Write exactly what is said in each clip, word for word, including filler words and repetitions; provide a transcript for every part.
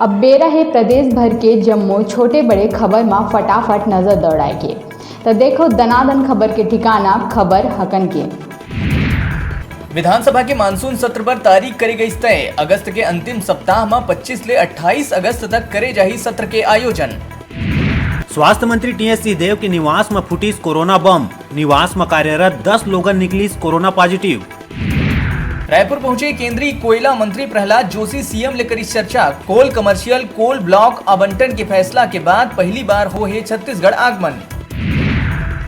अब बेरा हे प्रदेश भर के जम्मो छोटे बड़े खबर म फटाफट नजर दौड़ाए के। त देखो दनादन खबर के ठिकाना, खबर हकन के। विधानसभा के मानसून सत्र बर तारीख करे गइस तय। अगस्त के अंतिम सप्ताह म पच्चीस ले अट्ठाईस अगस्त तक करे जाही सत्र के आयोजन। स्वास्थ्य मंत्री टीएस सिंहदेव के निवास म फूटिस कोरोना बम। निवास म कार्यरत दस लोगन निकलिस कोरोना पॉजिटिव। रायपुर पहुंचे केंद्रीय कोयला मंत्री प्रहलाद जोशी, सीएम ले करिस चर्चा। कोल कमर्शियल कोल ब्लॉक आवंटन के फैसला के बाद पहली बार हो हे छत्तीसगढ़ आगमन।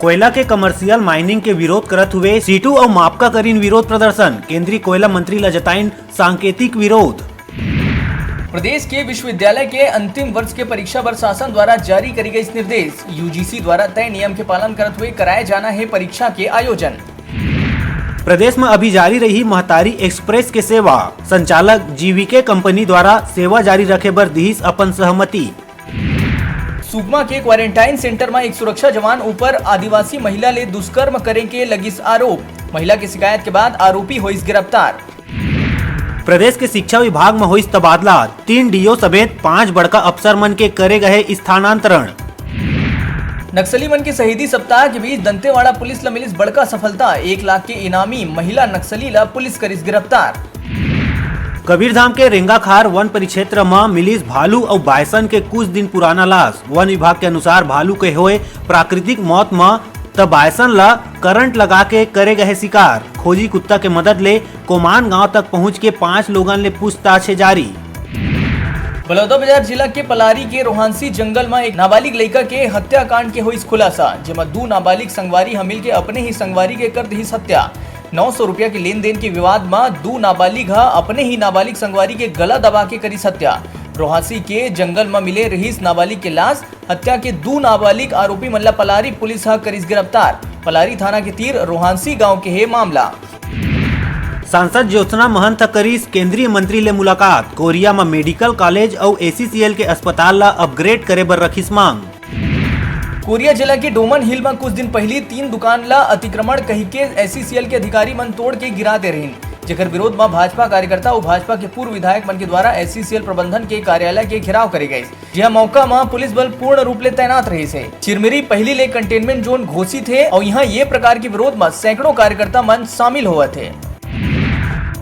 कोयला के कमर्शियल माइनिंग के विरोध करत हुए सीटू अउ मापका करिन विरोध प्रदर्शन। केंद्रीय कोयला मंत्री ल जताइन सांकेतिक विरोध। प्रदेश के विश्वविद्यालय के अंतिम वर्ष के परीक्षा बर शासन द्वारा जारी करी गई निर्देश। यूजीसी द्वारा तय नियम के पालन करत हुए कराए जाना हे परीक्षा के आयोजन। प्रदेश म अभी जारी रही महतारी एक्सप्रेस के सेवा। संचालक जीवीके कंपनी द्वारा सेवा जारी रखे बर दिहिस अपन सहमति। सुकमा के क्वारंटाइन सेंटर म एक सुरक्षा जवान ऊपर आदिवासी महिला ले दुष्कर्म करे के लगिस आरोप। महिला के शिकायत के बाद आरोपी होइस गिरफ्तार। प्रदेश के शिक्षा विभाग म होइस तबादला, तीन डीओ समेत पांच बड़का अफसर मन के करे गए स्थानांतरण। नक्सली मन के शहीदी सप्ताह के बीच दंतेवाड़ा पुलिस ल मिलिस बड़का सफलता, एक लाख के इनामी महिला नक्सली ल पुलिस करिस गिरफ्तार। कबीरधाम के रेंगाखार वन परिक्षेत्र म मिलिस भालू अउ बायसन के कुछ दिन पुराना लाश। वन विभाग के अनुसार भालू के होए प्राकृतिक मौत म त बायसन ल करंट लगा के करे गए शिकार। खोजी कुत्ता के मदद ले कोमान गांव तक पहुंच के पांच लोगन ले पूछताछ हे जारी। बलौदाबाजार जिला के पलारी के रोहांसी जंगल म एक नाबालिग लइका के हत्याकांड के होइस खुलासा, जेमा दू नाबालिग संगवारी ह मिलके अपने ही संगवारी के कर दिहिस हत्या। नौ सौ रुपया के लेन देन के विवाद म दू नाबालिग ह अपने ही नाबालिग संगवारी के गला दबा के करिस हत्या। रोहांसी के जंगल म मिले रिहिस नाबालिग के लाश। हत्या के दू नाबालिग आरोपी मन ला पलारी पुलिस ह करिस गिरफ्तार। पलारी थाना के तीर रोहांसी गांव के हे मामला। सांसद ज्योत्सना महंत ह करिस केंद्रीय मंत्री ले मुलाकात। कोरिया म मेडिकल कॉलेज अउ एसीसीएल के अस्पताल ला अपग्रेड करे बर रखिस मांग। कोरिया जिला के डोमन हिल म कुछ दिन पहिली तीन दुकान ला अतिक्रमण कहिके एसईसीएल के अधिकारी मन तोड़ के गिरा दे रहिन, जेकर विरोध म भाजपा कार्यकर्ता अउ भाजपा के पूर्व विधायक मन के द्वारा एसईसीएल प्रबंधन के कार्यालय के घेराव करे गइस, जिहां मौका म पुलिस बल पूर्ण रूप ले तैनात रहिस हे। चिरमिरी पहिली ले कंटेनमेंट जोन घोषित हे अउ इहां ये प्रकार के विरोध म सैकड़ों कार्यकर्ता मन शामिल होवत हे।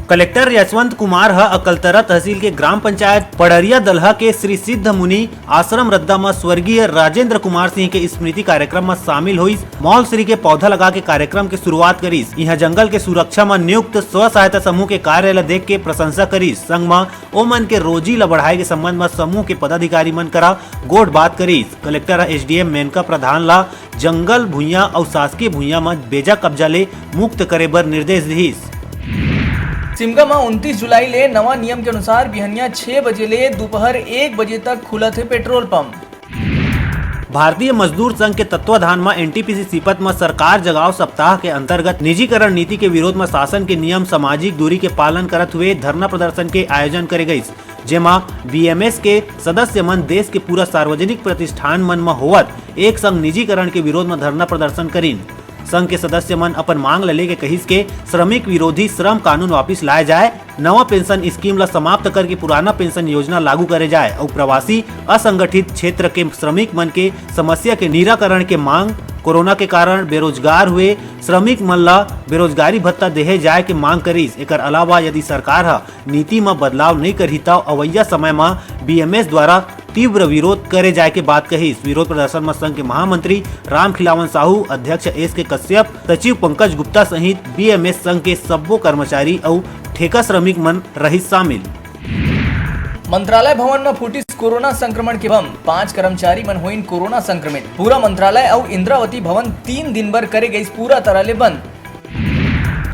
कलेक्टर यशवंत कुमार ह अकलतरा तहसील के ग्राम पंचायत पड़रिया दलहा के श्री सिद्ध मुनि आश्रम रद्दा म स्वर्गीय राजेंद्र कुमार सिंह के स्मृति कार्यक्रम म शामिल होइस। मॉल श्री के पौधा लगा के कार्यक्रम के शुरुआत करिस। इहां जंगल के सुरक्षा म नियुक्त स्व सहायता समूह के कार्य ल देख के प्रशंसा करिस। संग म ओमन के रोजी ल बढ़ाए के संबंध म समूह के पदाधिकारी मन करा गोठ बात करिस। कलेक्टर ह एसडीएम मेनका प्रधान ल जंगल भुइयां अउ शासकीय भुइयां म बेजा कब्जा ले मुक्त करे बर निर्देश दिहिस। सिमगा म उनतीस जुलाई ले नवा नियम के अनुसार बिहनिया छह बजे ले दोपहर एक बजे तक खुलत हे पेट्रोल पंप। भारतीय मजदूर संघ के तत्वाधान म एनटीपीसी सीपत म सरकार जगाओ सप्ताह के अंतर्गत निजीकरण नीति के विरोध म शासन के नियम, सामाजिक दूरी के पालन करत हुए धरना प्रदर्शन के आयोजन करे गइस, जेमा बीएमएस के सदस्य मन देश के पूरा सार्वजनिक प्रतिष्ठान मन म होवत एक संग निजीकरण के विरोध म धरना प्रदर्शन करिन। संघ के सदस्य मन अपन मांग ल लेके कहिस के श्रमिक विरोधी श्रम कानून वापिस लाए जाए, नवा पेंशन स्कीम ल समाप्त करके पुराना पेंशन योजना लागू करे जाए अउ प्रवासी असंगठित क्षेत्र के श्रमिक मन के समस्या के निराकरण के मांग, कोरोना के कारण बेरोजगार हुए श्रमिक मन ल बेरोजगारी भत्ता देहे जाए के मांग करिस। एकर अलावा यदि सरकार ह नीति म बदलाव नइ करही, त अवइया समय म बीएमएस द्वारा तीव्र विरोध करे जाए के बात कहिस। विरोध प्रदर्शन म संघ के महामंत्री रामखिलावन साहू, अध्यक्ष एस के कश्यप, सचिव पंकज गुप्ता सहित बीएमएस संघ के सब्बो कर्मचारी अउ ठेका श्रमिक मन रहिस शामिल। मंत्रालय भवन म फूटिस कोरोना संक्रमण के बम, पांच कर्मचारी मन होइन कोरोना संक्रमित। पूरा मंत्रालय अउ इंद्रावती भवन तीन दिन बर करे गइस पूरा तरह ले बंद।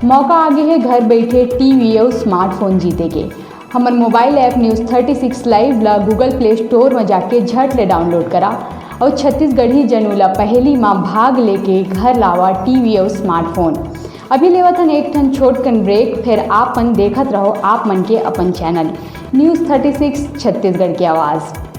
मौका आगे हे घर बइठे टीवी अउ स्मार्टफोन जीते के। हमर mobile app news thirty six live ला Google Play Store म जाके झट ले डाउनलोड करा अउ छत्तीसगढ़ी जनऊ ला पहेली म भाग लेके घर लावा टीवी अउ स्मार्टफोन। अभी लेवत हन एक ठन छोटकन ब्रेक, फेर आप मन देखत रहो आप मन के अपन channel news thirty six Chhattisgarh के आवाज़।